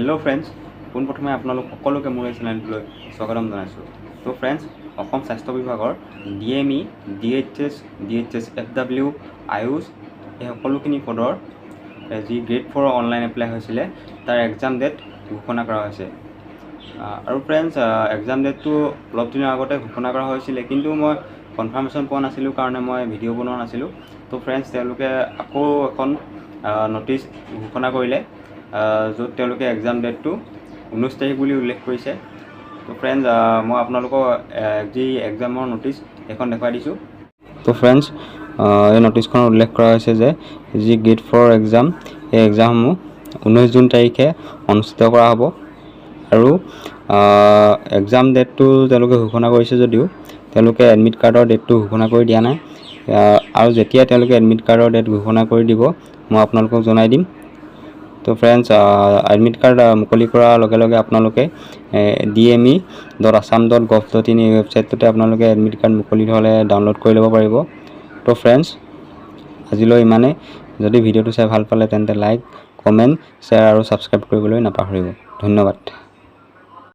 Hello' friends, পোনপ্ৰথমে আপোনালোক সকলোকে মোৰ এই চেনেলটোলৈ স্বাগতম জনাইছোঁ। তো ফ্ৰেণ্ডছ, অসম স্বাস্থ্য বিভাগৰ DME, DHS, DHS FW, Ayush এই সকলোখিনি পদৰ যি গ্ৰেড ফ'ৰৰ অনলাইন এপ্লাই হৈছিলে, তাৰ এক্সাম ডেট ঘোষণা কৰা হৈছে। আৰু ফ্ৰেণ্ডছ, এক্সাম ডেটটো অলপ দিনৰ আগতে ঘোষণা কৰা হৈছিলে, কিন্তু মই কনফাৰ্মেশ্যন পোৱা নাছিলোঁ কাৰণে মই ভিডিঅ' বনোৱা নাছিলোঁ। তো ফ্ৰেণ্ডছ, তেওঁলোকে আকৌ এখন ন'টিচ ঘোষণা কৰিলে, য'ত তেওঁলোকে এক্সাম ডেটটো 19 তাৰিখ বুলি উল্লেখ কৰিছে। তো ফ্ৰেণ্ডছ, মই আপোনালোকক যি এক্সামৰ ন'টিচ সেইখন দেখুৱাই দিছোঁ। তো ফ্ৰেণ্ডছ, এই ন'টিচখনত উল্লেখ কৰা হৈছে যে যি গ্ৰেড ফ'ৰৰ এক্সাম, এই এক্সামসমূহ 19 জুন তাৰিখে অনুষ্ঠিত কৰা হ'ব। আৰু এক্সাম ডেটটো তেওঁলোকে ঘোষণা কৰিছে যদিও তেওঁলোকে এডমিট কাৰ্ডৰ ডেটটো ঘোষণা কৰি দিয়া নাই। আৰু যেতিয়া তেওঁলোকে এডমিট কাৰ্ডৰ ডেট ঘোষণা কৰি দিব, মই আপোনালোকক জনাই দিম। তো ফ্ৰেণ্ডছ, এডমিট কাৰ্ড মুকলি কৰাৰ লগে লগে আপোনালোকে dme.assam.gov.in এই ৱেবছাইটটোতে আপোনালোকে এডমিট কাৰ্ড মুকলি হ'লে ডাউনলোড কৰি ল'ব পাৰিব। তো ফ্ৰেণ্ডছ, আজিলৈ ইমানেই। যদি ভিডিঅ'টো চাই ভাল পালে, তেন্তে লাইক, কমেণ্ট, শ্বেয়াৰ আৰু ছাবস্ক্ৰাইব কৰিবলৈ নাপাহৰিব। ধন্যবাদ।